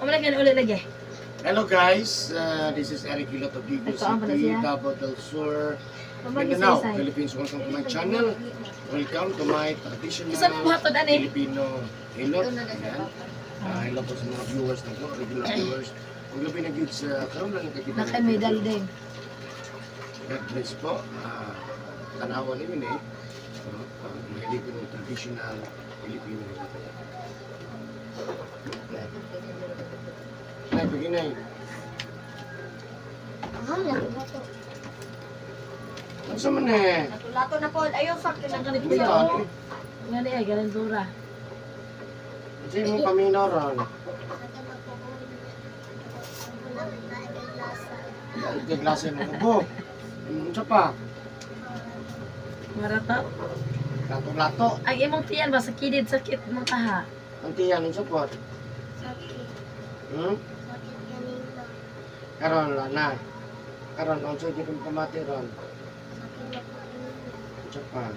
Amo na ulit lagi. Hello guys, this is Eric Hilot of Vigo Ito, ang pala City, siya. Davao del Sur, Mamagi Mindanao, sa isay. Philippines. Welcome to my channel. Welcome to my traditional Isa mo hatod ani. Filipino hilot. Ayan. Hello po sa mga viewers na ko, regular viewers. Kung labi na gyud sa karon lang nakikita. Naka-medal din. God bless po. Tanawa ninyo ni. Mahilig ko ng traditional Filipino hilot. Nay, paginay. Ano sa man eh? Lato na po. Ayaw, fuck. Saan ka ni Hindi Kuya? ka, Oh. Nga ni ay galantura. Kasi mo paminaw ron. Ito klase mo kubo. Unsa pa? Marata. Lato-lato. Ang imong tiyan ba sa kilid sakit mo taha. Ang tiyan unsa po? Hmm? Karon la na. Karon unsa gyud ang pamati ron? Unsa pa?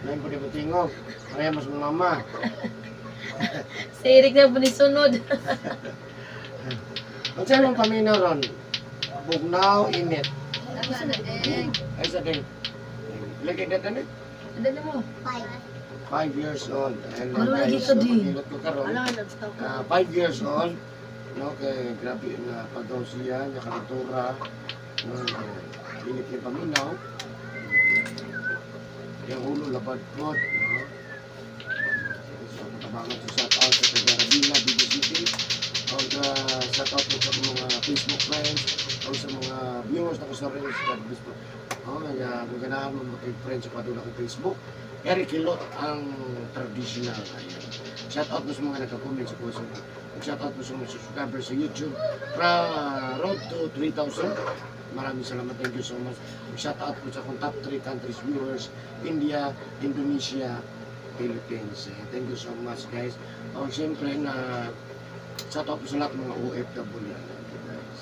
Lain po di mo tingog. Pareha mas mong mama. Si Eric na po ni sunod. Unsa imong paminaw ron? Bugnaw init. Ay sa ding. Lagi datan eh. Dali mo. 5 years old. And Ano lagi guys, ka din? Maghilot ko karon. 5 years old, no, kay grabe na pagaw siya, niya kalitura, no, init niya paminaw. Yung ulo labad po, no. So, matabangan sa shout out sa taga Rabina, Bigo City. O shout out po sa mga Facebook friends, o sa mga viewers na ko sa rin sa Facebook. Oh, kaya kung ganahan mo makig-friends sa padula ko Facebook, Eric Hilot ang traditional. Ayan. Shout out po sa mga nagka-comment sa ko. Shout out po sa mga subscribers sa YouTube. Road to 3,000. Maraming salamat. Thank you so much. Shout out po sa akong top 3 countries viewers, India, Indonesia, Philippines. Eh, thank you so much, guys. O siyempre na shout out po sa lahat ng mga OFW. Ayan, guys.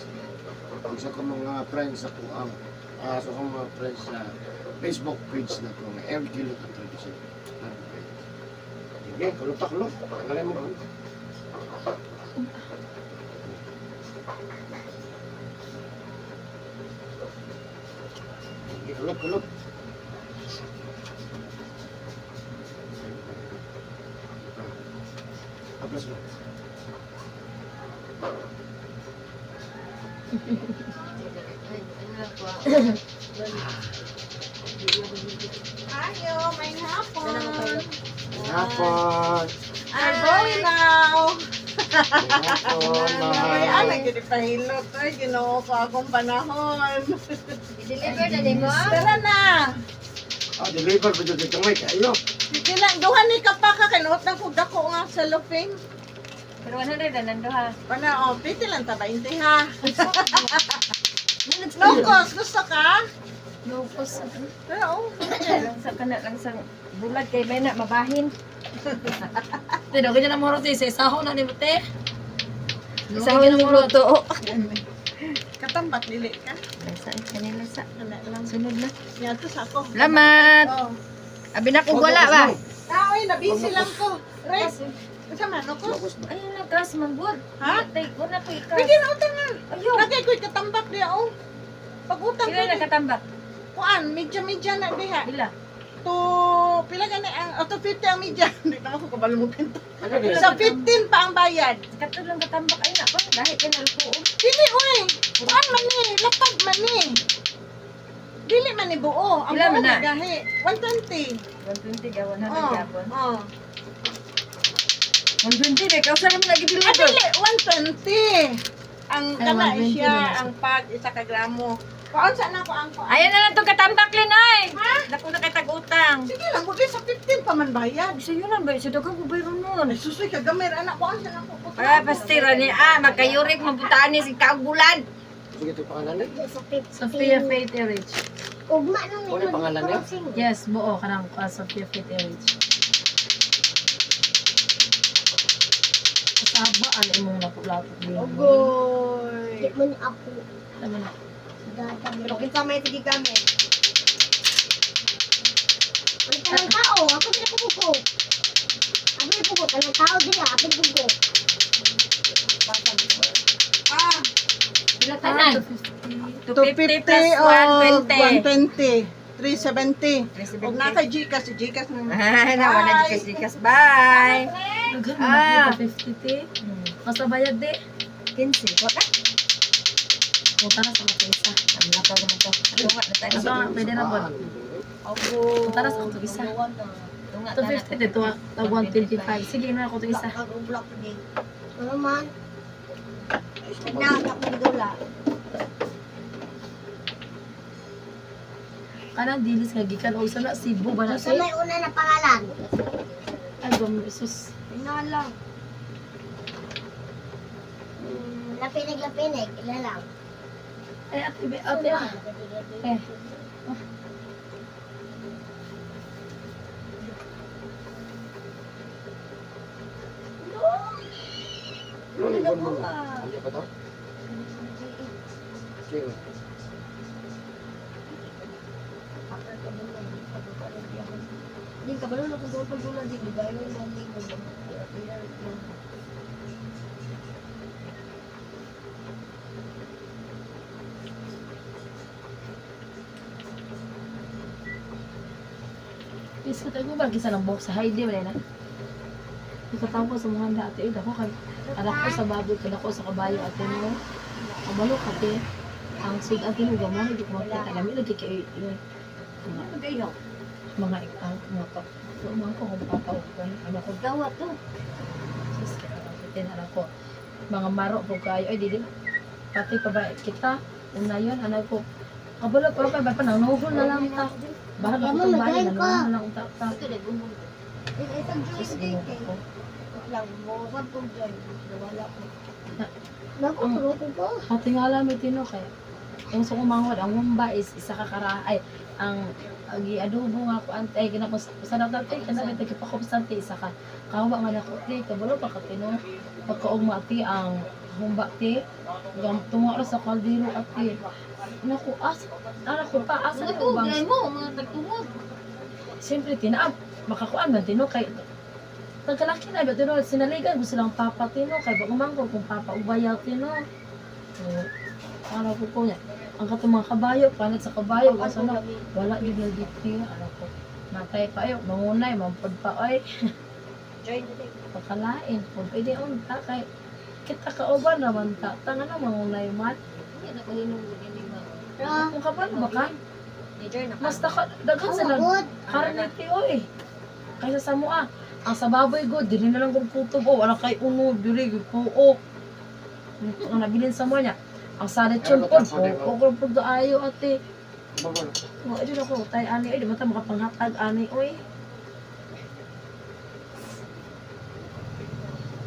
Ang sa akong mga friends sa kuang sa akong mga friends sa Facebook page na ko, nga Eric Hilot ang tradition. Sige, kulot ta kulot. Tanggalin mo. Sige, kulot, kulot. Aplas mo. Ayo, may hapon. Hapon. I'm going now. Hapon, Ay, mahal. ah, nagpahilot. Ay, ginoo ko akong panahon. I-deliver na din mo? Tara na. Ah, deliver pa dyan kamay. Kayo. Sige lang, duha ni ka pa ka. Kinuot ng kog dako nga sa lupin. Pero 100 na nando ha. Pana, oh, piti lang ta, 20 ha. Locos, gusto ka? Lupos. Pero, oh. Lang sa kana lang sa bulag kay may na mabahin. Pero ganyan ang moro sa isaho na ni Mate. Isa ko nung luto. Katambak, dili ka. Sa kanila sa Kana lang. sunod na. Niya sa ako. Lamat. Oh. Abi na kog wala ba? Ah, oy, nabisi lang ko. Res, unsa man ako? Locos ba? Ayun na gas man gud. Ha? Tay ko na ko ikas. Pwede na utang na. Ayo. Lagay ko'y katambak diya, oh. Pag-utang Sila ko. nakatambak. Kuan, medya-medya na diha. Pila? To, pila gani ang, oh, to 50 ang medya. Hindi na ako kabalo mo pinto. Ano din? Sa 15 pa ang bayad. Kato lang katambak ay na pa dahil kay nalutoon. Dili, oy. Kuan man ni, lapag man ni. Dili man ni buo. Ang Pila buo man na? nagahi. 120. 120 ga 100 Oh, gapon. oh. 120 de kausa ra man lagi Ah, deliver. dili, 120. Ang Ay, kana 120 siya, na ang pag isa ka gramo. Kuan sa na ko ang kuan. Ayan na lang tong katambak lin ay. Ha? Dako na kay tag-utang. Sige lang, buti sa 15 pa man bayad. Sa yun lang ba? Sa daghang ko bayron nun. Ay, susoy ka gamay anak kuan sa na ko. Ah, pastira ni ah, magkayurik mabutaan ni si kaugbulan. Sige, ito yung pangalan niya. Sophia Faith Erich. Ugma nang Ano yung pangalan niya? Yes, buo kanang Sophia Faith Erich. Kasaba ang imong lapo-lapo. Ogoy. Di man ako. Tama na. Dada. Pero kinsa may sige gamit. Ang tanang tao, ako sila pumuko. Ako yung pumuko. Kanang tao di ka apil ko. Ah, Pila tanan? 250 250 plus o 120. 120. 370. Og na kay Gcash, Gcash na. Ah, na wala Gcash, Gcash. Bye. Daghan Ah. man na 50 te. Basta bayad de. 15. Wala. Punta na sa mga isa. Ang lakaw naman to. Tunga na tayo. Asa, pwede na po. Punta na sa akong isa. Tunga ta na. 250 dito, tag 125. Sige, na ako to isa. Ano man? Kanang dilis nga gikan og sa na Cebu ba na Sa te? may una na pangalan. Ay, gum sus. Lapinig lapinig, ila lang. Ay, ate, ate ah. Eh. Ano ni Bon mo? Ano pa to? Sige. Please, ko tayo ba kisa ng buhok sa Heidi wala na. Ikatawa ko sa mga handa ate, dako kay anak ko sa baboy, kada ko sa kabayo ate mo. Kabalo ka ate. Ang sud ate mo gamay di ko makita lami lagi kay yun. Mga Magayaw. mga ang mga pa. Mga ko kung papaukan ano ko Gawa to. sus kaya anak ko. Mga maro po kayo ay dili pati pa ba kita una yun anak ko. Kabalo pa pa ba pa nanuhol na lang ta. Bahala ko Mama, itong bahay, magaling ka. nanuhol na lang ta. Ta. Ito na bumbong. Sus, Ginoo ko. Bago turo ko po. Ate nga alam ito no kay ang sa kumangod ang humba is isa ka kara ay ang agi adobo nga ko antay kina ko sa dapat ay kana may tagipakupsan te isa ka kawa nga nako te kabalo pa ka tino pagkaugma ate ang humba te gam tunga ra sa kaldero ate naku as ana ko pa asa Mga ni to, ubang gray mo, mga tagtungod. siyempre tinaab makakuan man tino kay pagkalaki na ba tino sinaligan ko silang papa tino kay ba umangko kung papa ubayaw tino. So, ano ko po niya ang katong mga kabayo panit sa kabayo asa na wala gyud lagi ti ano ko matay pa ayo mangunay mampod pa oy. Join na tayo. Pagkalain po pwede unta kay kita kauban raman ta tanga na mangunay man. Hindi na ko hinong ini ba. Ra. Kung kabalo ba ka Ni join na ka. mas dako daghan sila Good. karne ti oy kaysa sa mua. Ang sa baboy go dili na lang kung kutob oh wala kay uno dili gyud puok ang nabilin sa mo niya ang sa lechon Ano pod ba, tapos, po pod ayo ate. Bawal. Wa jud ako tay ani oy di man ta makapanghatag ani oy.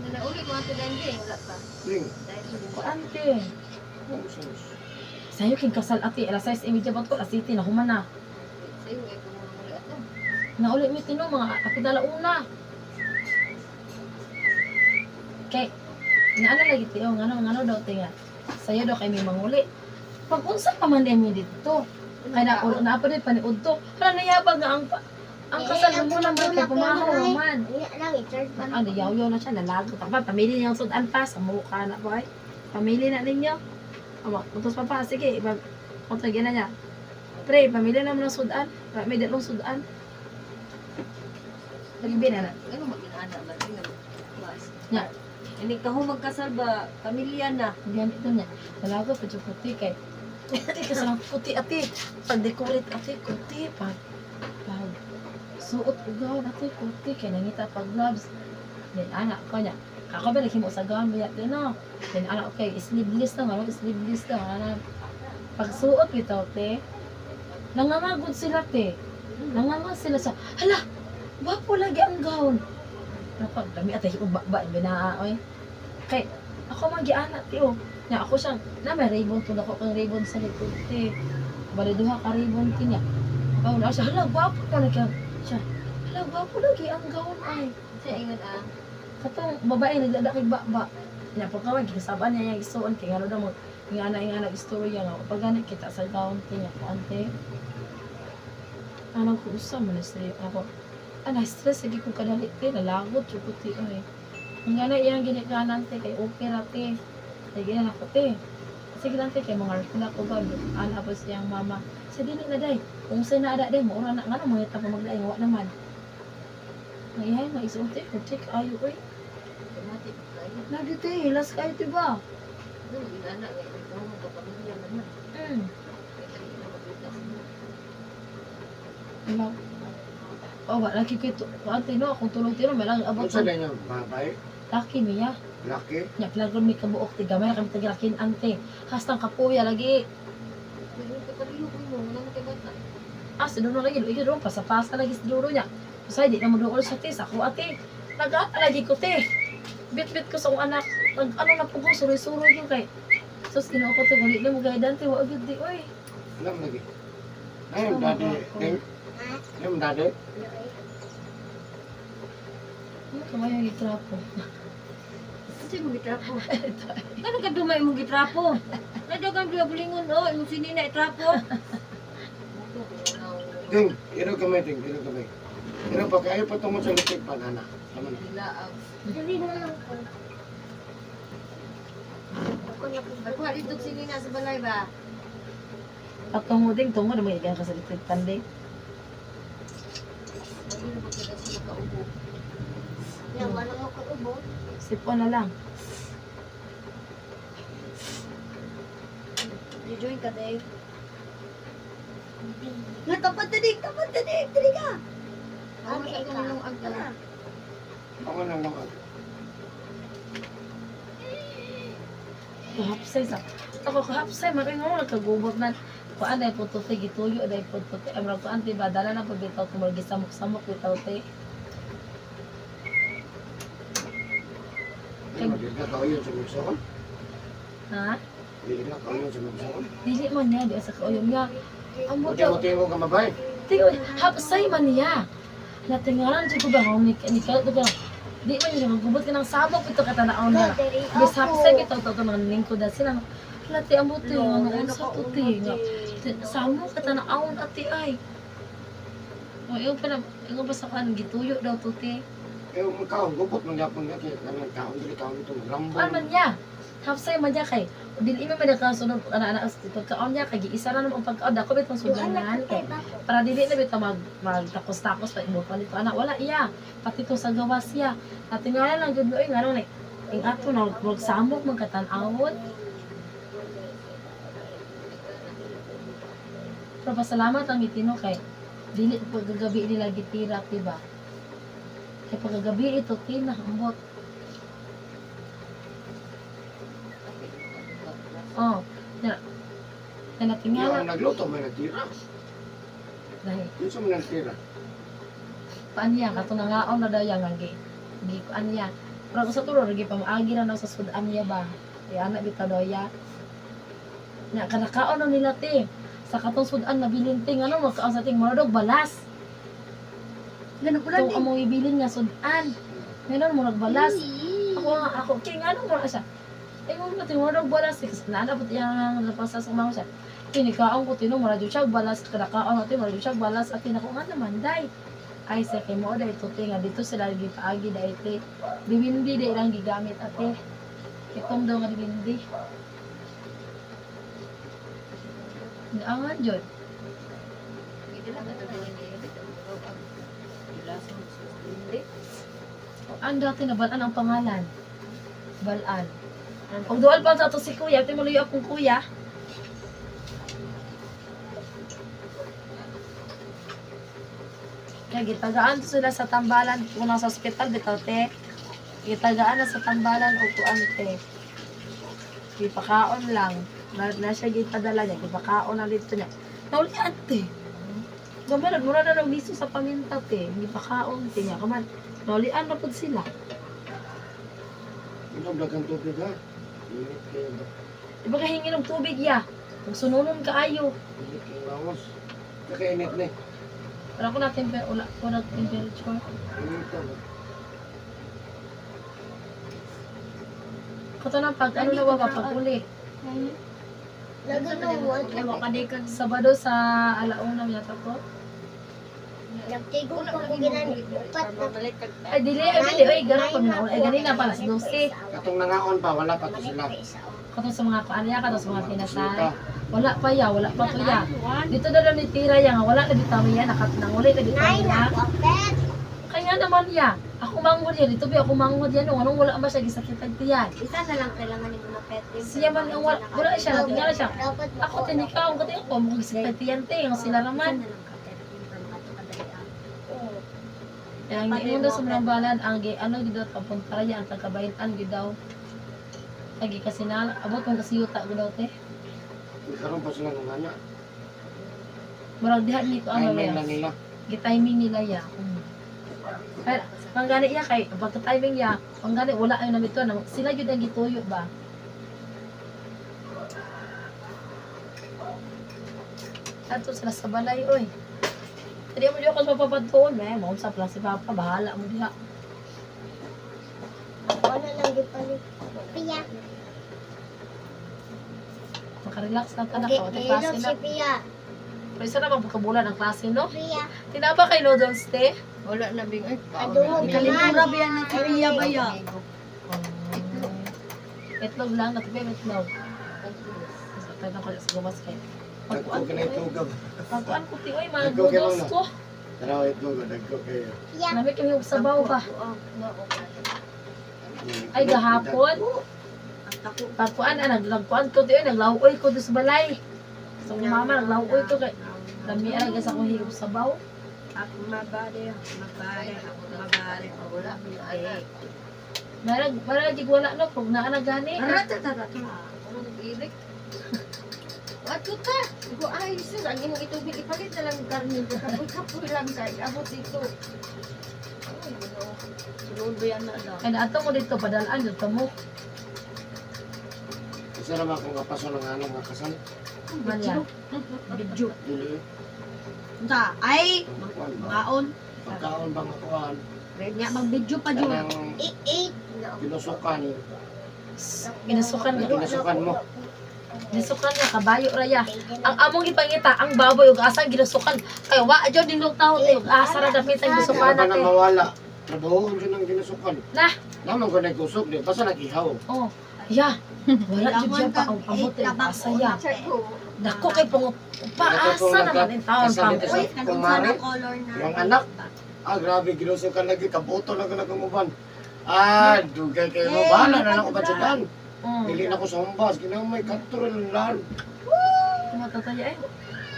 Nanauli ko ato dandi, wala pa. Ding. Ko ante Ano sus? sayo king kasal ate alas 6:30 ba to alas 7 na human na. Sayo ay kung mga ato. Nauli mi tino mga kapit na una. Kay naano lagi tiyo ngano ngano daw tinga. Sayo daw kay mi manguli. Pag unsa pa man mi dito. Kay na na pa din paniud to. Hala nayabag nga ang kasal mo naman kay pumahaw man. Iya lang, i-charge pa. Ano yaw na siya nalagot pa pamili niya ang sudan pa sa mukha na boy. Pamili na ninyo. Ama, utos pa pa sige, iba utos gina niya. Pre, pamili na mo ng sudan. May dalong sudan. Lagi na na. Ano mag-inaana ba? Tingnan mo. Mas. Nya. Ini ka ho magkasal ba? Pamilya na. Ganito niya. Nalagot pa siya puti kay. Puti kasi lang puti ate. Pag decorate ate, puti. Pag suot ugaw ate, puti. Kay nangita pag gloves. Then anak ko niya. Kako ba naghimo sa gown ba yate no? Then anak okay, sleeveless na nga, sleeveless na nga. Pag suot bitaw te, nangangagod sila te. Nangangag sila sa, hala, gwapo lagi ang gown. Napag kami ate uba ba binaa oy. Kay ako man giana ti oh. Nya ako siyang na may ribbon tud ako kang ribbon sa likod ti. Bali duha ka ribbon ti niya. Kaon na siya, hala gwapo pa lagi siya. Hala gwapo lagi ang gown ay. Sa ingon ah. Katong babae nagdada kay ba. Nya pagkawan kikasabaan niya yung isuon kay ngano daw mo ingana ingana istorya nga pag gani kita sa gown ti niya ko ante. Anong ko usa man sa ako. Ah, na-stress sige kong kadali te, nalagot jud ko te oy. Ang gana iyang ginikanan te kay okay ra te. Ay gina nako te. Sige lang te kay mga artila ko ba ana po siyang mama. Sa dili na day. Kung sa na ada day mo ora na ngano mo pa maglaing wa naman. Ang ihay nga isuot te, te ayo oy. Tumati pa kayo. Lagi te, hilas kayo te ba? Ano, ginana nga, ikaw mo kapamilya man na. Kaya na magkita sa mga. Wala. Oh, wala lagi ko ito. Kuan te no, akong tulog te no, malang abot Unsa sa na niya babay? laki niya. Laki? Nya plagon mi kabuok ti gamay ra kami tagirakin ante. Hastang kapuya lagi. Pwede ka paliyo ko mo, wala mo kay bata. Ah, si Duno lagi, luigi doon, pasa-pasa lagi si Duno niya. Usay, di na mo doon sa te, sa ako ate. Nag-ata lagi ko te. Bit-bit ko sa akong anak. Nag, ano na po ko, suroy-suroy ko kay. Sus, ginoo ko te, guli na mo gaidan te, wa gyud di, oy. Alam lagi. Ayun, daddy. Ayun, daddy. Ano kamayo yung gitrapo? Kasi mo gitrapo. Kano ka dumay mo gitrapo? Nadagan biya bulingon oh, imong sinina itrapo. Ting, iro kamay, ting, iro kamay. Iro pa kayo patungod sa lipig pa, nana. Tama na. Dilaag. Dili na lang ko. Ako na po. Pagkuha dito sinina sa balay ba? Patungo ding, tungo na mga ka sa litid pande. Hindi na ba sila sila kaubo? Na wala mo ko ubo. Sipon na lang. You join ka, Dave? Nga tapat tadik, dili ka. Ako sa itong agda. Ako na lang ako. Kahapsay sa ako kahapsay man nga nagkagubot na kuan dai po to te gituyo dai po to te amra kuan ti ba dala na po bitaw kumur gisamok-samok bitaw te. Ay, magigla ka yun sa magsaon. Ha, Magigla ka yun sa magsaon. dili man niya di sa kauyom niya ang Buti buto mo tingo ka mabay. te oy, hapsay man niya natingaran jud ko ba hong ni ni kalit ko di man niya magubot ka ng samok ito katanaw na Dili bis hapsay ako. bitaw to mga lingkod na sila lati ang buto nga unsa to te nga samo ka tanawon ate ay. O yung pa na, yung pa sa kan gituyo daw to te. Eh, kaon, gupot man yapon nga kaya kanang kaon dili kaon itong rambol. Kuan man niya. Hapsay man niya kay dili man man nakasunod ana ana pagkaon niya kay giisa ra naman ang pagkaon dako bitong sudanan kay para dili na bitaw mag magtakos-takos pa imo pa nito ana wala iya pati to sa gawas siya natingala lang gud oy nganong like ing ato na magsamok man katan-awon. Pero pasalamat ang itino kay dili pagkagabi nila gitira, diba? Kay pagkagabi ito tina ambot. Oh, na na natingala Yung nagluto may nagtira. dahil Yun sa may nagtira. paan niya kato nangaon na daw yang nga gi gi kuan niya. Pero kung sa tulo gi pamaagi ra na sa sudan niya ba. Kay ana bitaw daw ya. Nya kanakaon na nila te. Sa katong sudan nabilin te ngano magkaon sa ting murag balas. Ganun ko lang Itong among ibilin nga sudan. Ngayon mo nagbalas. Ako nga ako kay ngano mo na siya. Ay mo na tingo balas kasi naana pud iya nga napasa sa mga siya. Tinikaon ko tino mura jud siya balas kanakaon natin mura jud siya balas at tinako nga naman day. Ay sa kay mo day to te nga dito sila gipaagi day te. Diwindi day lang gigamit ate. Itong daw nga diwindi. Angan jud. Gidala ka talaga niya. Hindi. Ang dati na balaan ang pangalan. Balaan. Og dual pa sa ato si kuya, ti maluyo akong kuya. Kaya gitagaan sila sa tambalan kung nasa ospital bitaw te. Gitagaan na sa tambalan o kuan te. Gipakaon lang. Na siya gipadala niya, gipakaon na dito niya. Naulian te. Gamay mura na daw liso sa paminta te. Gipakaon te niya. Kaman, naulian na pud sila. Inom dagang tubig ha. Init kayo ba? Di ba kahingi ng tubig ya? Kung sununon kaayo. Init kayo bangos. Kakainit na eh. Pero ako na temper, wala ko na temperature. Init ka ba? Kato na pag ano na ba pag uli. Lagi na Ay, wakadikan. Sabado sa alauna yata ko. Nagtigong ko ko ginani. Upat na. Ay dili, ay dili, ay gano'n pag nauna. Ay ganina pa, alas 12. Katong nangaon pa, wala pa to sila. Katong sa mga kuan ya, katong sa mga tinasay. Wala pa ya, wala pa to ya. Dito na lang ni Tira ya, nga wala na bitaw ya, nakat nanguli na bitaw Nine ya. na ko pet. Kaya naman ya, ako manghod ya, dito ba ako manghod ya, nung anong wala man siya gisakitan tiyan. Isa na lang kailangan ni mga pet. Siya man ang wala, wala siya, natingala siya. Dapat Ako tinikaw, kasi ako mo gisakitan tiyan te, nga sila raman. Isa na lang ka pet. Oo. Kaya ang giingon daw sa mga balan, ang gi ano gid daw papunta ya, ang tagabayan gid daw. Lagi kasi na abot man kasi yuta gid daw te. Karon pa sila nangana. Murag diha ni ko ano Timing ya. lang nila. Gitiming nila ya. Kaya ang gani ya kay pagka timing ya, ang gani wala ay namito na sila gyud ang gituyo ba. Ato sila sa balay oy. Dili mo di ako sa papadtuon, eh, mo sa plan si Papa, bahala mo diha. Wala lang gipalit. Pia. Makarelax lang ka na ka, Okay, klase si na. Pia. Pero isa na pagkabulan ang klase, no? Pia. Tinaba kay noodles, te? Wala na bing ay. Adungog Kalimura ba yan ng si Pia ba ya? Itlog lang, natipid itlog. Sa tayo ko sa gawas kay. Dagko Pagkuan ka na ko, itlog. pagkuan ko ti oy, mga Dagko kayo noodles na. ko. Tara, itlog. Dagko kayo. Pia. Nami kami og sabaw ba. Ay gahapon, pagkuan ah, naglagkuan ko ti oy, naglawoy ko do sa balay. Sa akong mama naglawoy ko kay lami ay sa akong higop sabaw. Ako mabali, mabali, mabali. Wala. Ay. Marag marag gig wala no pag naa na gani. Ratatatat. Ako nag-irik. Wato ta. Ko ay sus, ang imong itubig ipalit na lang karne. Kapoy-kapoy lang kay abot dito. Ay, Ginoo. Sulod ba yan na daw? Kay naato mo dito padalaan dito mo. Isa naman akong kapaso ng anong nga kasal. Man yan. Video. Dili. Unsa? Ay, Kuan ba? maon. Pagkaon ba nga kuan? Nya mag-video pa jud. Kanang Eight. No. ginusukan. Ginasukan Ay, Ginasukan mo. Ginasukan nga kabayo ra ya. Ang among gipangita ang baboy ug asa ginasukan. Kay wa jud dinlog tawo te ug asa ra dapit ang Kaya gisukan ba na natin. mawala? Trabaho yun ang ginasukan. Nah. Naman ko nagkusog di. Basta nag-ihaw. Oh. Ya. Wala jud siya pa ang abot te ug asa ya. Dako kay pango paasa naman in taon Kasal pang. dito sa Uy, kanunsa kumare. na color na. Yung anak. Ah, grabe, ginusukan lagi. Kabuto lang ko ang uban. Ah, dugay kayo mo. Bahala na lang ko batsutan. Dili na ko sa humbas. Ginamay, katro lang. Matataya eh.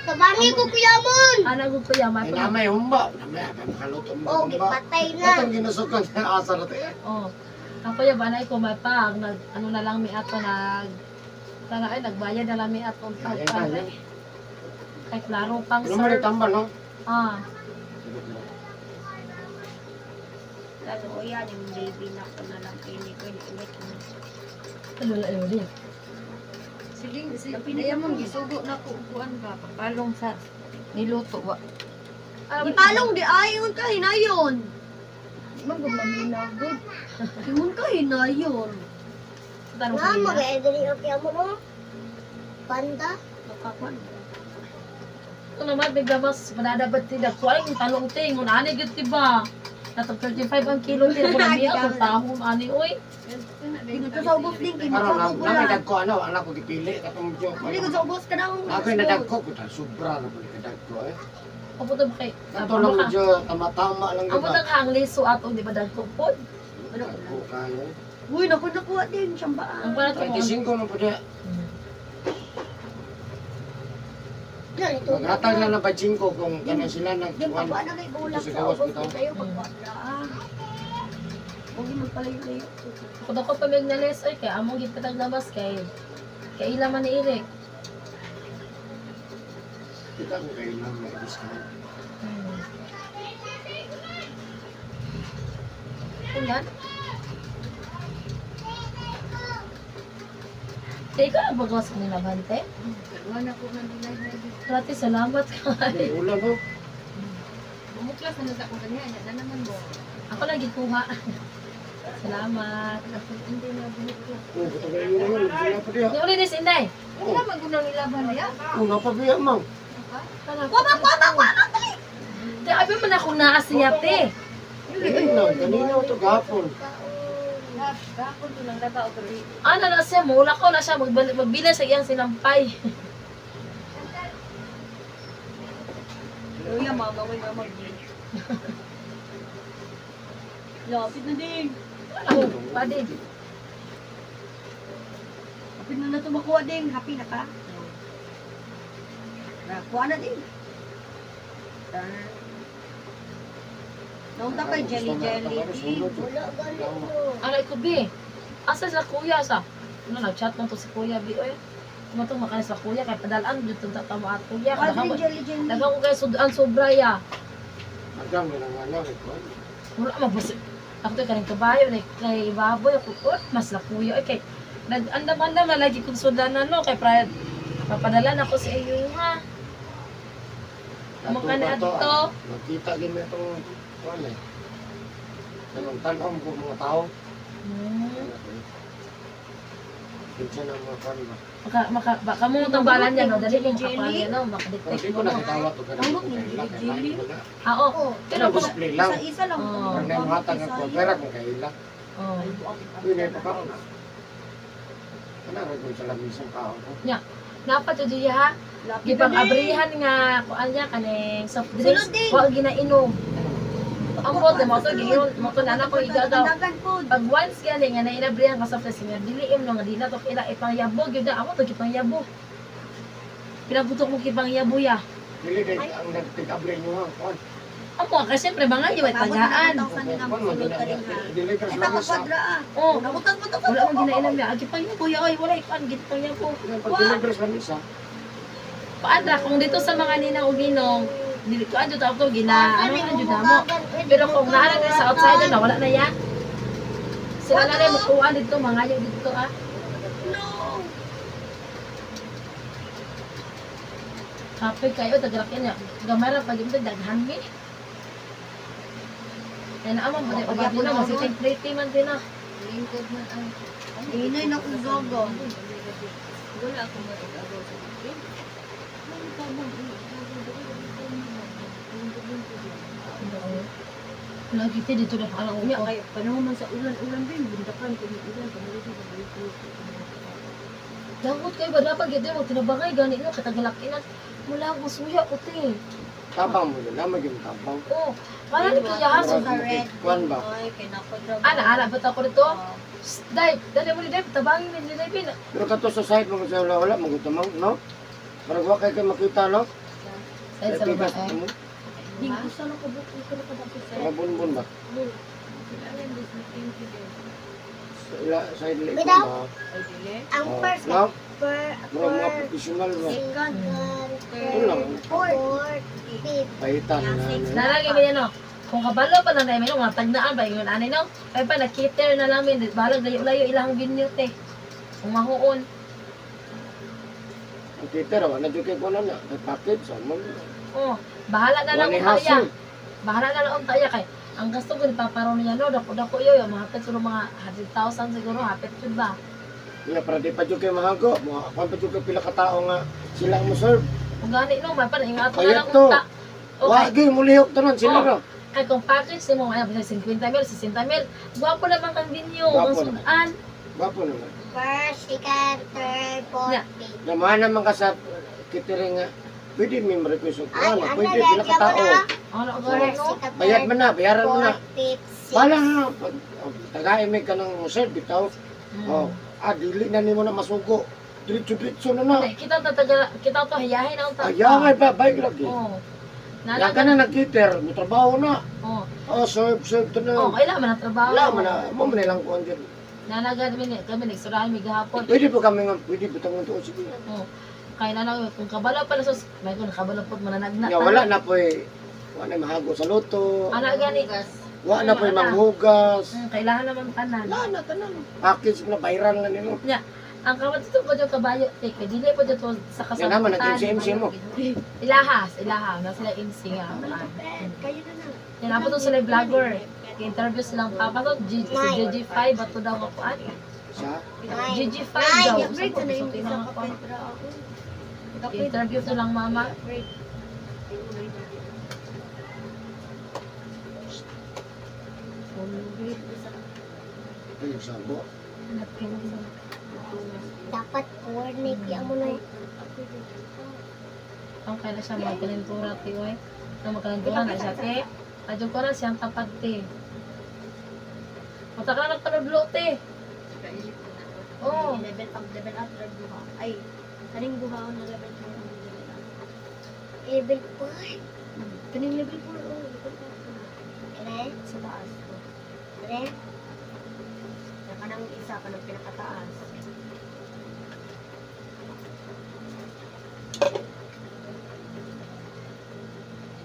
Tabangi ko kuya mon. Ana gud kuya Ay, mato. namay humba. Namay, abay, makaluto mo Oh, humba. gipatay na. Katong ginusukan sa asa na tayo. Oh. Ako ya banay ko mapag nag ano na lang mi ato nag tara ay nagbayad na lang mi ato ang Kaya, tawag kaya. Kay klaro pang Ano mo rin sir. tambal, no? Ah. Totoo yan, yung baby na ko na lang pili ko. Ulit ko. Ano la yun? Siling, si, kaya mong gisugo na ko upuan ba, papalong sa niluto wa. Ah, Ipalong di ayon ka hinayon. Di man gud maminaw gud. Ingon ka hinayon. Tanong Nga, kanina. mag-edri o kaya mo no? Panda? Makakuan. Ito naman, bigla mas manadabat ti dagko ay yung talong te, ngun ani gyud ti ba? Natag 35 ang kilo ti ko na miya kung tahom ani oy. Ingon ka sa ubos din kay Karon makakuan ko na lang. dagko ano, anak ko gipili katong medyo. Dili ko sa ubos ka na. Ako yung nadagko ko ta sobra na pud kadagko eh. Apo to kay Kato lang medyo tama-tama lang Amo diba? nang ang liso ato di ba dagko pod. Dagko kayo. Uy, naku nakuha din siyang Ang baan. para to. 35 man pud ya. Yan, ito. Maghatag lang na 5 kung kana sila nag Din kuan. pagkuan na kay bulak Ito sa sa gawas, ubos bitaw. din tayo pagkuan na. Ah. Huwag yung magpalayo-layo. Ako dako pa mig nalis oy kay among gipatag labas kay kay ila man ni Eric. Kita ko kayo lang may discount. Tingnan. Te, ikaw ang pagawas ko nila, Bante. Wala ko nang nilay. Grabe, salamat ka. Ay, ulan no. Bumuklas na sa akong kanya, na naman mo. Ako lang gikuha. Salamat. Hindi na bumuklas. Oh, kato kayo na yun, sila pa diya. Ni uli ni Inday. Wala man gunang nilaban niya. Oh, napabiya mang. Kana. Kwama, kwama, kwama! Te, Di abi man ako naa siya te. Kanina, kanina to gapon. Gapon to lang laba o gabi. Ana na siya, mula ko na siya magbila sa iyang sinampay. Luya, mama ko yung mag. Lapit na din. Oh, pwede. Lapit na na ito makuha din. Happy na ka? Nakuha na din. Naunta kay jelly jelly. Din. Wala ganito. Aray ko bi. Asa sa kuya sa? Ano nag-chat man to si kuya bi oy. Kumatong makanis sa kuya kay padalaan jud tong tamo at kuya. Kuha Daghan din ko jelly jelly. daghan ko kay sudan sobra ya. Hanggang nanganganak ko. Wala man bus. Ako to kaning kabayo ni kay baboy ako oh, mas na kuya oy kay nag-andam-andam na lagi kong sudan na no kay pra papadala na ko sa iyo ha. Mukha na adto. Magkita gid mo itong kuan eh. Kanang tan-om ko mga tao. Kinsa na mga kuan ba? Maka maka baka mo tambalan niya no dali mo makakuan niya no Pero makadetect di mo ko no. nakitawa to kanang kung kaila kay lain ba na. Ah, oh. Pero Pero kung display lang. Isa-isa lang. Oo. Parang na matag ako pera kung kaila. oh. Uy, na ipakaon na. Kana ra kung sa lamisan kaon ko. Dapat jud diya ha. Lapit na Gipang din. abrihan nga kuan niya kaning soft drinks. Sulod din. Wa ginainom. Ang bote mo to giinom mo to na ko igagaw. Dagan po. Pag once gani nga nainabrihan ka soft drinks nga dili im no nga di na to ila ipangyabog gyud na ako to gipangyabo. Pinagutok mo gipangyabo ya. Dili day ang nagtigable nyo ha kuan. Amo ka siyempre mga iyo ay tagaan. Kuan man Sulod ka rin ha. dili ka Ay, sa lamisa. makapadra ah. Oh, Nabutan mo to. wala akong ginainom ya. Gipangyabo ya oy wala kuan gipangyabo. Pag deliver sa lamisa, Paadra kung dito sa mga ninang ug ninong dili ko adyo to gina ano na jud mo. Pero kung naa na sa outsider na wala na ya. Sila na rin mukuan dito, mangayo dito ah. No. Kapoy kayo, tagalaki niya. Gamay ra pag ito, daghan mi. Kaya na amang buti, pag na, masiting pretty man din ah. Lingkod man ang Inay na kong gogo. Wala akong mag-agaw sa akin. Lagi ti dito na parang Unya unya. kay panahon man sa ulan-ulan din, bundakan kung ulan pamulo sa balik. Dagot kayo ba dapat gito mo tinabangay gani no katagalaki na. Mula ko suya ko ti. tabang mo na lamang yung tabang. Oh, wala ni kaya haso. Kuan ba? Ay, kay nako trabaho. Ana ana ba't ako dito? Shh, Dai, dali mo ni Dai, tabangin ni Dai bin. Pero kato sa site mo sa wala wala magutamang no? Parang wa kay kay makita no? Ay, sa Pikas babae. mo. Ding usa na kabuk, usa na kabuk sa. Mga bunbun ba? Sa ila sa ila iko Without- ba? Ay dili. Ang Oh, first, no? per, Mga per, professional ba? second, Ito lang. third, fourth, fifth. Pahitan na. Nalagi mo yan, no? Kung kabalo pa lang tayo, mga tagnaan ba, ingon ani, no? Kaya pa, nag-cater na lang, min. Balag, layo-layo, ilang venue, te. Kung mahuon. Ang titer, wala jud kay kuan na. Kay package sa mo. Oh, bahala na lang Wala ang taya. hassle. Bahala na lang ang taya. Kay, ang gasto ko ni Papa Ron niya, no? Dako-dako yun, yung mga hapit siguro mga 100,000 siguro, hapit yun ba? Iya, para di pa jud kay mahago. Mga kuan pa jud kay pila ka tawo nga sila ang mo serve. Kung gani, no? May pa, ingat na Kaya lang to. ang ta. Wa Okay. gyud mulihok tanan sila Oh. ra. Kay kung package ni mo, ano, 50 mil, 60 mil, gwapo naman kang venue, ang Gwapo naman. sudan. Gwapo naman. First, second, third, fourth, Yeah. fifth. Namahan naman ka sa catering nga pwede may request og Ay, kuan, ano pwede na, pila ka tao. na. Ano, First, gano'n, no? second, Bayad third, man na, bayaran mo na. fourth, fifth, sixth. Bala na, pag oh, tagay may ka ng serve bitaw. Hmm. Oh, dili na nimo na masugo. Diretso-diretso na na. Ay, kita to taga kita to hiyahin ang ta. Ayaw ba bike lagi. Oh. Yan ka na nag-cater, mo trabaho na. Oh. Oh, serve, serve to na. Oh, kailangan man ang trabaho. Wala man na, mo man ilang kuan dyan. Nanaga kami kami nagsurahan mi gahapon. Pwede po kami nga, pwede po tangon to sige. Oh. Kaya na lang kung kabalo pala sus, may kung kabalo pod mananagna. Nga wala na po eh, wala na mahago sa luto. Ana gani. Wala na po eh, manghugas. Kailangan naman tanan. Wala na tanan. Package na bayaran lang nimo. Nya, ang kawat dito ko dyan kabayo, te, kay dili po dito sa Yan naman kasabutan. nag-MC mo. Ilahas, ilaha, na sila MC nga. Kayo na na. Yan ako to sila vlogger. Interview silang papa to, G, si GG5, bato daw nga kuan. Sa Nine. GG5 daw. Nine. Break na yung Sa isa mga ka kuan. Petra ako. Interview to lang mama. Ay, sabo. Dapat porn kaya mo na. Ang kaya na siya mga kalentura, ti, oy. Nang magkalentura na siya, te. Adyo ko na siyang tapad, te. Mata ka na nagpanudlo, te. Oo. Level up, level up, level duha. Ay, kaning duha na level 4, level up. Level 4? Kaning level 4, oh, level 4. Kare? Sa taas. Kare? Kanang isa, kanang pinakataas.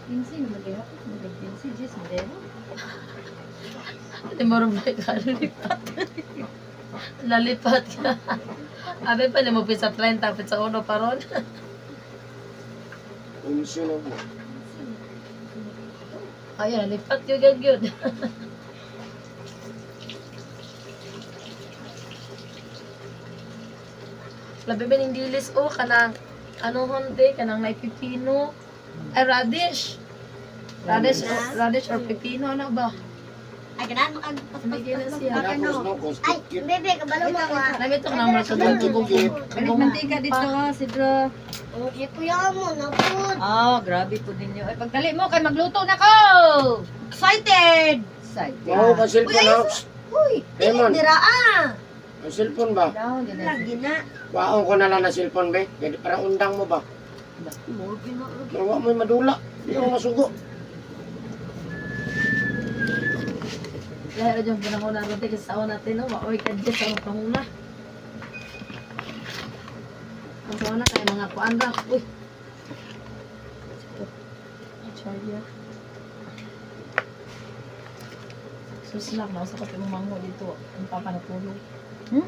Pinsi naman diha ko. Pinsi, Jess, madero. Hindi mo rin ba ka lalipat? Lalipat ka. Abi pa mo pizza 30, pizza 1 pa ron. Unsi na mo. Ayun, lalipat yun, yun, yun. Labi ba ning dilis o kanang ano honte kanang may pipino ay radish. Radish radish or pipino ano ba? Ay, ganahan mo kag May gina siya. Tapos no, kung Ay, kit. bebe, kabalo mo ka. Nami to kanang mga Kit. Balik mantika dito, Sidro. Oh, si kuya mo, napud. Ah, grabe po ninyo. Ay, pagdali mo, kay magluto na ko! Excited! Excited. Mao ka cellphone ha. Uy, Raymond. dili dira ah. Ang cellphone ba? Down, yun na. Lagi na. Waon ko na lang na cellphone be. Kaya para undang mo ba? Pero wa mo'y madula. Di ako masugo. Lahi ra yung panahon na ron kasi sa natin no, maoy ka dyan sa panguna. Ang sa una kay mga kuan ra. Uy. Charger. Sus lang, nasa ko yung mango dito. Ang papa natulog. Hmm?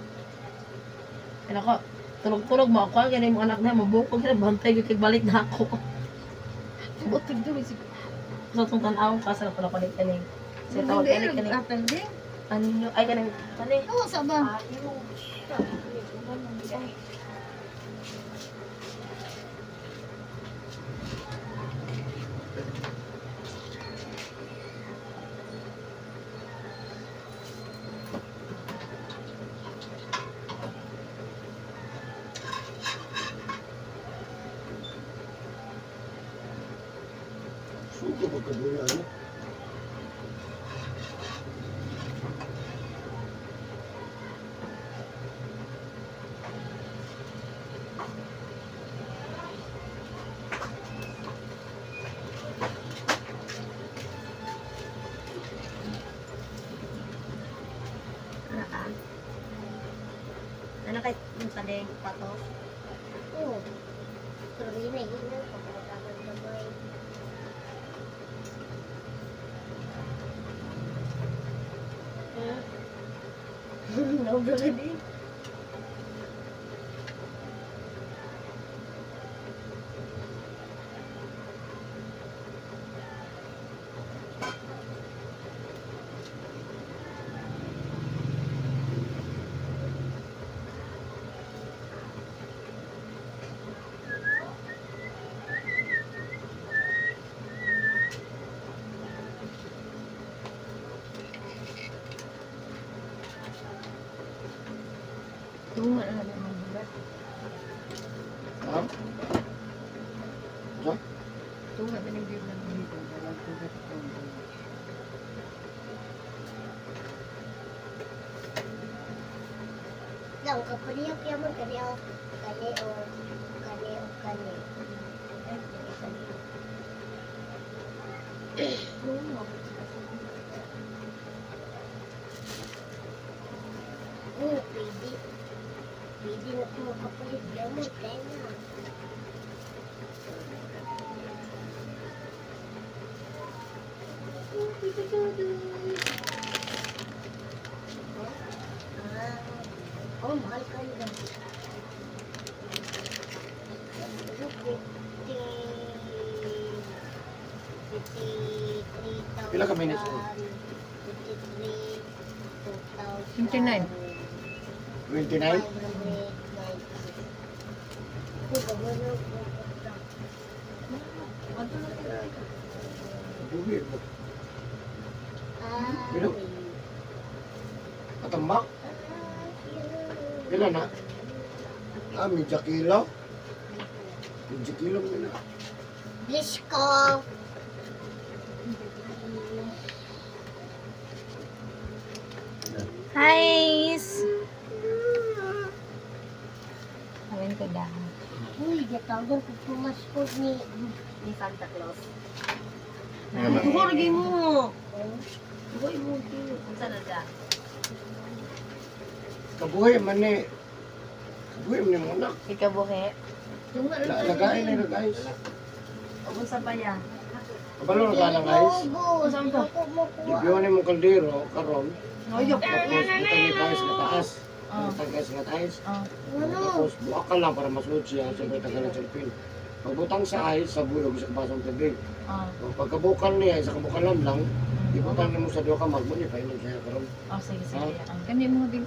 Kaya ako, tulog-tulog mo ako. Kaya yung anak na, mabukog na, bantay ko kay balik na ako. Butog doon, si Sa itong tanaw, kasal ko na kunik kaning. Sa tawag kaning kaning. Apel din. Ano, ay kaning, kani. Oo, sa ba? Sugo ba kaduya ano? Ano kay yung kadeng pato? Oo. Pero yun ay yun ang kapag gamay. Naubra ka din. Tunga na lang ang bulat. Ha? Sa? Tunga ba ng bulat dito? Dalag tugat ko. Lang, kapariya kaya mo kani o kani o kani o kani. Ay, kani. Oh, pwede. Pwede na ito makapalit gamot. Kaya na. Ah, oh, mahal ka nila. Pila ka minutes mo? 29. 29? Buhi mo. Pero- Katambak? Pila na? Ah, medya kilo. Medya kilo mo na. Bliss ko. Hi! Amin ko da. Uy, gatawagan ko pumaskot ni Ni Santa Claus. Dugo lagi mo. Dugo mo Unsa na da? Kabuhi man ni. Kabuhi man ni mga anak. Ikaw buhi. Tunga lang Lagain na guys. Unsa pa ya? Kabalo na ka guys. Ubus. Ako mo kuha. Ibiwan ni mong kaldero karon. Noyo. Tapos butang ni guys nga taas. Oh. Butang guys nga taas. Oh. Ano? Tapos buka ka lang para masuot siya. Siyempre tagalan sa pin. Pagbutang sa ice, sa bulog sa kabasong tubig. Oh. O, pagkabukal niya, sa kabukalan lang, ibutang nimo sa duha ka magmo niya painom siya karon. Oh, sige, sige. Oh. Kani mo din.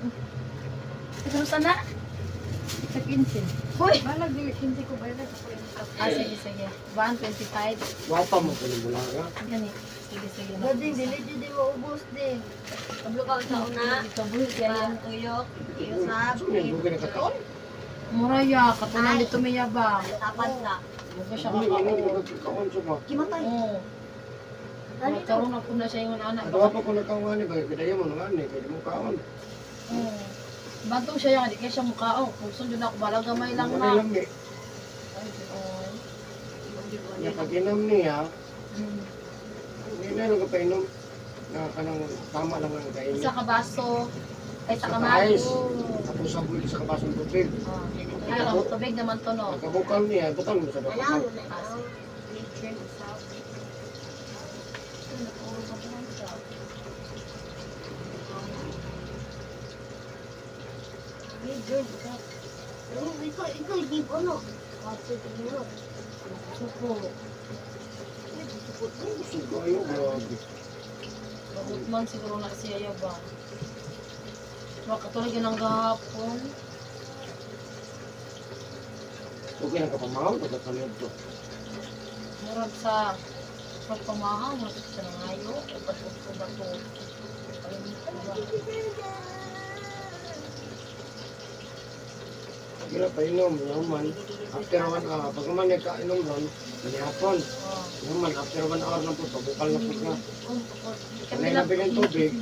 Ikaw sana? Sa 15. Uy! Balag dili 15 ko bayad sa ko. Ah, sige, sige. 125. Wapa mo kuno mula ka. Gani. Sige, sige. Gading dili jud mo ubos din. Kablo ka sa una. Ikaw buhi kaya yan. Tuyok, iusab, So, may bugi na kataon. Muraya, katulad dito may yaba. tapan ta. Buko siya Bugi man kakaon. mo kakaon sa ba. Kimatay. Oo. Karoon na po na siya yung anak. Ato pa ko nakaon ni ba kay mo nga ni kay mo kaon. Oo. Bantong siya yan, di kaya siya mukhaon. Kung saan yun ako, balang gamay lang Wala na. lang ni. Ay, oo. Nya pag inom niya, hindi na lang painom na kanang tama lang ang kain. Isa ka baso, ay sa Sa kamay. ice. Tapos sa bulog sa kabasong tubig. Oh. Ay, ang tubig naman to, no? Pagkabukal niya, butang mo sa duha ka Alam mag. mo na. Ah, sige. Ikaw, ikaw, di ba no? Kasi tingnan. Suko. Busog kayo, grabe. Bagot man siguro na siya yaba. Makatulog yun ang gahapon. Okay na ka pamahaw, pagkakanod to. Murag sa pagpamahaw, murag sa nangayo, o bato bato. Ayun, diba? Kira painom, naman. After 1 hour, pag man nagkainom ron, manihapon. Oh. Naman, after 1 hour na po, pabukal na po ka. Kami Kanay lang, na bilang tubig,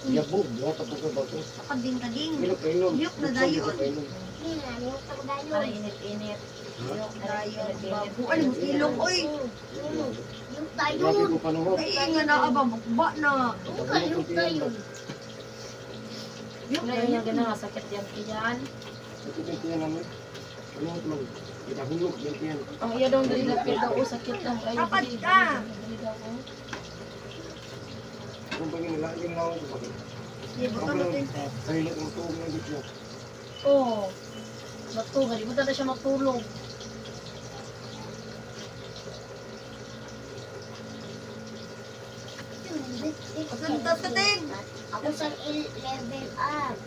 yabog, buhat po ka bato. Kading kading. Kira painom. Yuk na Buksan dayon. dito painom. Yung pagdayon. parang init-init. Ha? Parang init-init. Ay, ilong oy. Yung tayo. Grabe ko panahon. Ay, nga na aba bukba na. Yung tayo. Yung Wala yung gana, sakit yan tiyan. Sakit yung tiyan naman. Ano man, kitahulog yung tiyan. Ang iya daw dali lapit daw, oh, sakit lang. Ay, Kapad dali, ka. dali, dali daw, oh. Kung pag nilagin lang ako, bakit? Ibutan na to yung pet. Kahilat ang tuog na dito. Oo. Matulog, di mo na siya matulog. Suntot ka din. Ako sa level up.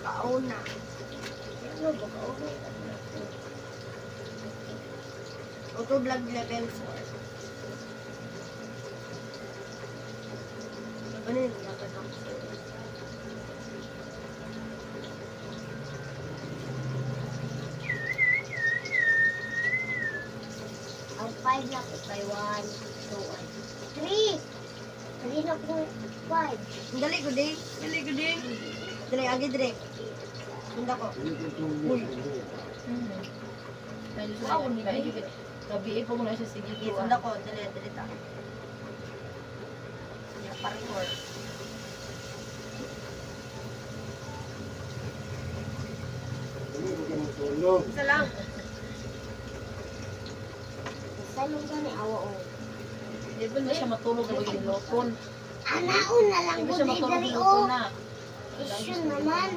Kauna. Ano ba kauna? Auto vlog level 4. Ano yung dapat ako? Ang 5 na ko kay 1, 2, 3. 3 na ko 5. Dali ko din. Dali ko din. Dali agi dali. Sunda ko. Hindi ko tuog. Hmm. Wow, gabi eh, po muna siya sige. Sige, sunda ko. Dali, dali ta. Yeah, parkour. Hindi ko kayo matulog. Isa lang. Isa lang gani awa o. Di ba na siya matulog gabi gilokon? Anaon na lang Di ba ko siya matulog dali gilokon o. na? Isyo naman.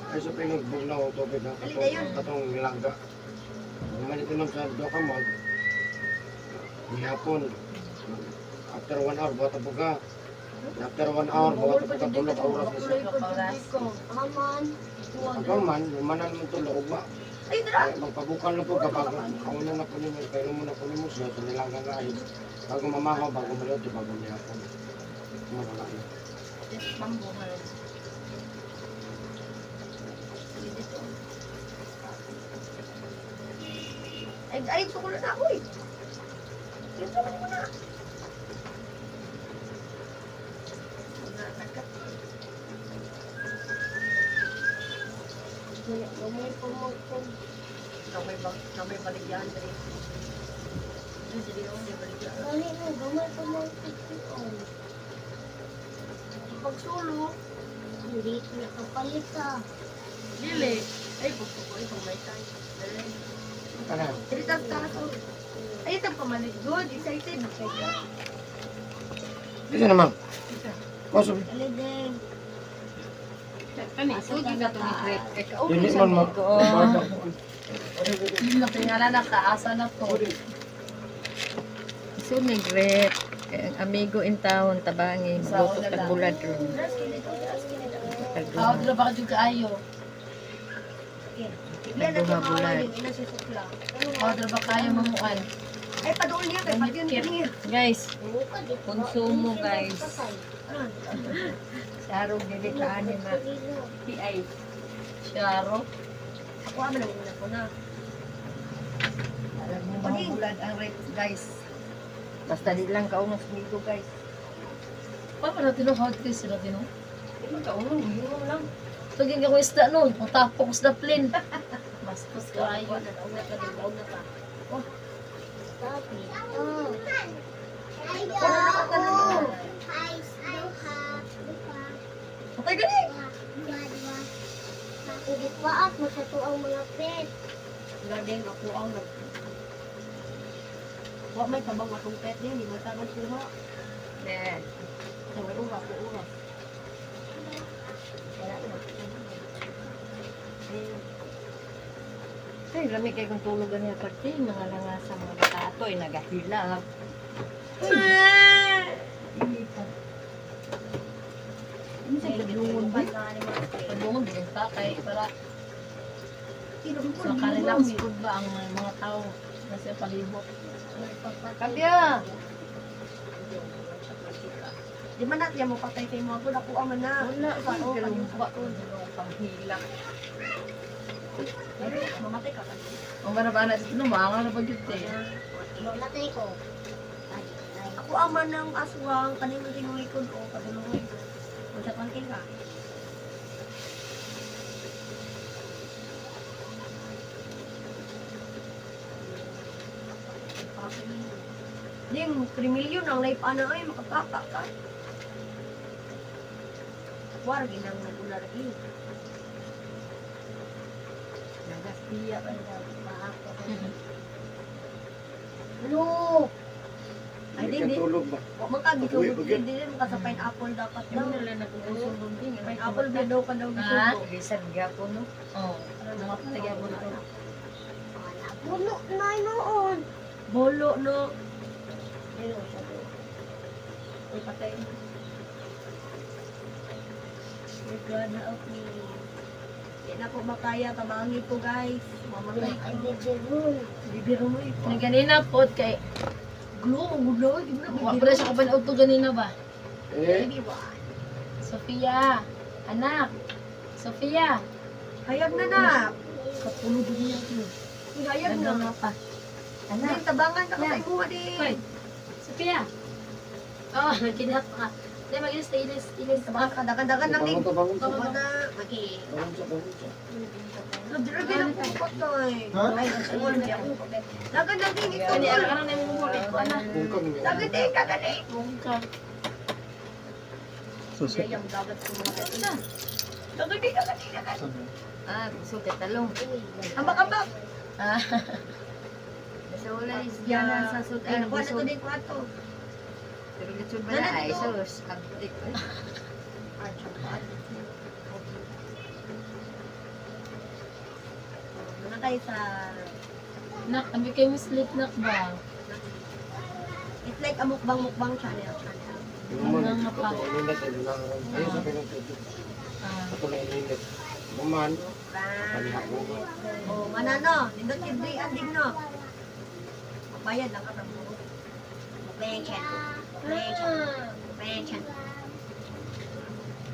Ay sa pinagbog na ako tubig na Dali, dayon. katong nilaga. Naman ito lang sa duha ka mag. Gihapon. After 1 hour, buhat po ka. After 1 hour, buhat po ka tulog oras na siya. Oras. Aman. Pagkaman, lumanan mo tulog, ugma. Ay, dara. Ay, magpabukal na po kapag kauna na po ninyo, kayo muna po ninyo siya sa nilagang rice. Bago mamahaw, bago maluto, bago nihapon. Wala na. Bambo nga. Dito. Ay, ay, tukulo na ako eh. Dito mo na. Gamay pa mo. Kamay ba, kamay baligyan diri. Diri oh, di baligyan. Gani mo, gamay pa mo. Pagsulo, Hindi nakapalit ah. dili. Ay, pagsuko ay pag may. Tara. Diri tas taas. Ay, itang pamalit good, excited. Dito naman. Kaso, Dali din. Kani, sugi na itong i-create. Kay kaon dili sa man ma. ko. Yung natingala na kaasa na to. So ni great. Kay ang amigo in town tabangi magluto tag bulad ron. Tag Ako dito baka dyan kaayo. Yan ang Nagduha mga bulad. yung ina susukla. Ako dito baka kayo mamuan. Ay, padool niya kay pag yun niya. Guys, konsumo guys. Sarong dili ka ani ma. PI. Syaro. Ako ama nang una ko na. Alam mo mga bulad ang rep guys. Basta di lang kaunong sumigo guys. Pa na tino hot case sila tino. Di man kaunong, guyuro lang. Tugin ka ko isda noon, kung tapok sa plane. Bastos kaayo. Wala na, una ka din, una ka. Stop it. Oh. Wala na ka tanong. Patay gani. Dua, dua. Gitwaat mo sa tuang mga pet. Gading ako ang nag. Wa may tabang akong pet din, di man taban kuha. Ne. Sa way ura ko ura. Wala na. Ay, lami kay kung tulog niya parte, mga langa sa mga bata atoy nagahila. Ano sa padungon ba? Padungon bisan pa kay para sa ka-relax pud ba ang mga tao nasa palibot. Kambya. Di man natin mo patay kay mga gud ako ang na. Wala Sa ko o kalumpa ko panghilak. Mamatay ka. Ang ba na ba na dito no, maangal na ba gyud eh. Mamatay ko. Ay, ay. Ako ama ng aswang kanino tinulikod o padulungan. Unsa pangking ka? Ding, 3 million ang life ana ay makapaka ka. War ginang nagular lagi. Nagaspiya pa. Ano? Ay, Hindi di, ka di. tulog ba? Wa man ka Uy, gitulog bagay. di din ka sa pineapple dapat daw. Ano na nagugusong din. Pineapple ba daw ka daw Ha? gisugo. Bisan gyapon no. Oh, mga palagay ko to. Puno na noon. Bolo no. Ayun, sabi. Uy, patay. You're gonna help me. Di na ko makaya tabangi ko guys. Mamatay Ay, ko. bibirun. Bibiro mo ito. Nang ganina pod kay Glow, gulo, di mo na wa pa siya kaban to ganina ba? Eh, Baby one. Sofia, anak. Sofia, Hayag na na. katulog niya to. Uy, hayag na. Naganga pa. Anak, Anak, tabangan ka kay mo di. Hoy. Sofia. Oh, kinap ka. Dai magilis, ilis, ilis. Tabangan ka, dagan-dagan lang bangon din. ka, bangon ka. Wala. Magi. Bangon siya, bangon siya. Nagdragi lang ko patay. Ha? Ay, ang ako. Dagan lang din ito. Kani ano na imong bulit ko ana. Bungkag niya. Dagan din, dagan din. Bungka. Ay, ang dagat ko mga kapatid. Dagan din, dagan din, dagan. Ah, gusto kay talong. Ambak, ambak. Ah, Basta wala is diyanan sa sud Ay, ay nakuha na to busog. din, kuha to. Pero lechon ba Nana na ay dito. sus, abtik. Ah, tsaka. Muna tayo sa. Nak, abi kay Miss Litnak ba? It's like a mukbang-mukbang channel. Channel. Yung mo, Ano nga pa? ito, ininit, ay, nilangan. Ayun sa pinagtutog. Ah, Ito na ininit. Kuman. Paniha ko. Oh, manano, nindot kid di andig no. Mabayad lang ka sa buo. Mabayad. Mabayad. Mabayad.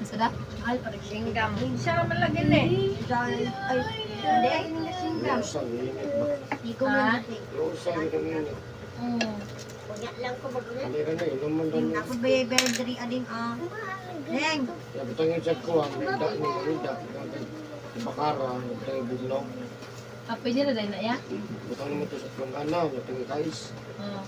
Sada? Mahal pa rin. Singgam. Siya man lagi ni. Ay, hindi ay nga singgam. Lusang init ba? Di ko Ah? man. Lusang init. Mm. Kunya lang ko magulat. Halika na, inuman Ding lang. ako ba yung diri ading ah. Deng. Ya, butang yung chat ko, ang nagda ni Rida. Bakara, butang yung bugnaw. Ah, pwede na dahil na ya? Butang naman to sa planggana, butang yung kais. Oh,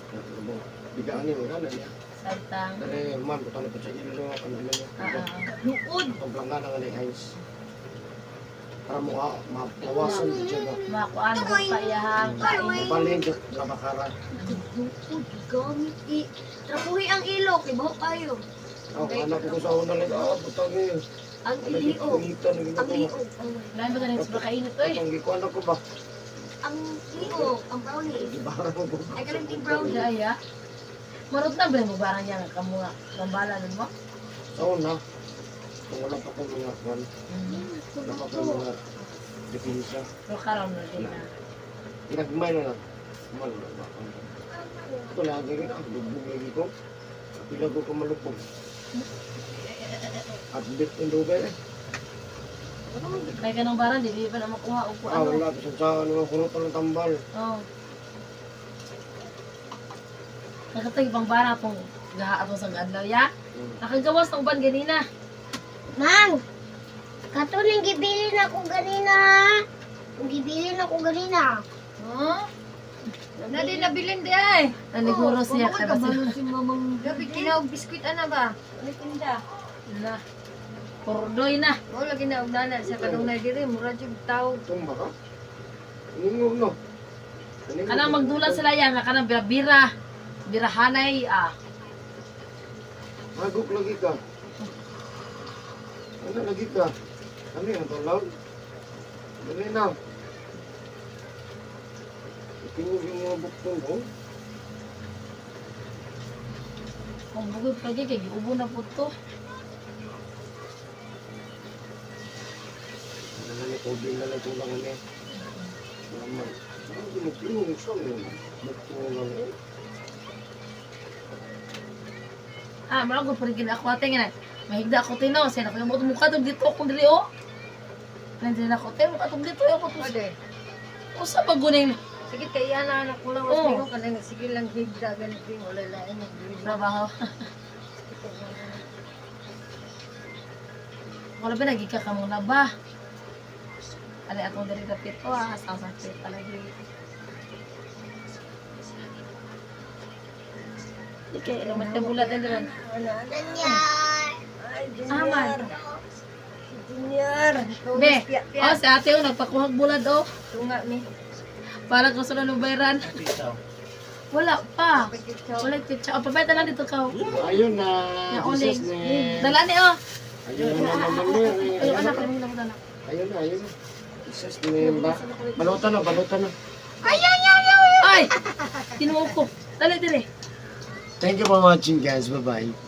Bigaan ni, wala na niya. samtang. Dari man, butang na po sa ilo, ano na niya. Ah, ah. Luod. Ang planggana nga ni kais. Para mukha, mabawasan din siya ba. Makuan mo pa iyahang kain. Mabalhin sa bakara. Luod gamit i. Trapuhi ang ilok, ibaho kayo. Ako, anak ko sa una lang, ah, butang eh. Ang iliog. Ang liog. Lain ba ganin sa kainit oy? Ang gikuan ako ba? Ang liog, ang brownie. Gibara ko ba? Ay, kanang ting brownie. Iya ya. Marot na ba mo barang niya nga kamo nga kambala nun mo? Sa una, kung wala pa kong mga kwan, wala pa kong mga depensa. Pero karon na din na. Ginagmay na lang. Malo na ba? Ito lagi rin ang lubog lagi ko. Pila ko kumalubog. At bit ang lubay eh. Kay kanang barang di pa na makuha og Ah, ano. wala. Bisan sa ano, kulot ng tambal. Oh. Nakatay pang bara atong gaha atong sa adlaw ya. Nakagawas ng uban ganina. Mang! Kato nang gibilin ako ganina ha. Ang gibilin ako ganina. Huh? Na di nabilin di ay. Naliguro siya Kung kay ka basta. si mamang Gabi kinaog biskuit ana ba? Ano tinda? Na. Kurdoy na. Mo lagi na og nana sa kanunay diri mura jud tawo. Tumba ka? Ningog no? Ningog. Kanang magdula sila ya nga kanang bira-bira. Birahanay ah. Hagok lagi ka. Ano lagi ka? Ano yung tulaw? Dali na. Tingog yung mga buktong ko. Kung bugod pa kay giubo na pud to. Ano na ni tubig na lang tulang ano eh. Naman. Ano ginagpingong siya yun? Buktong lang eh. Ah, mao ko pa rin ako ate nga. Mahigda ako tino, sa nako mo mukha tong dito akong dili oh. Nandiyan ako te, mukha tong dito ako to. Ode. Usa pa guning Sige kay ana anak ko lang Oo. oh. kanang sige lang higda ganit ding wala lain ang dili. trabaho. Wala ba nagika ka muna ba? Ali atong diri dapit oh, ah, sa sakit palagi. Okay, naman ka bulat din ron. Aman. Junior. Be, oh si ate oh nagpakuhag bulad oh. Tunga mi. Para kung sa lubayran. Wala pa. Wala kitsa. Oh, pabay na lang dito ka. Ayun na. Ya, uling. Jesus name. Dala ni oh. Ayun na Mama Mary. Ayun anak, ayun anak, anak. Ayun na, ayun na. Jesus name ba? Balutan na, balutan na. Ay! Tinuo ko. Dali, dali. Thank you for watching, guys. Bye-bye.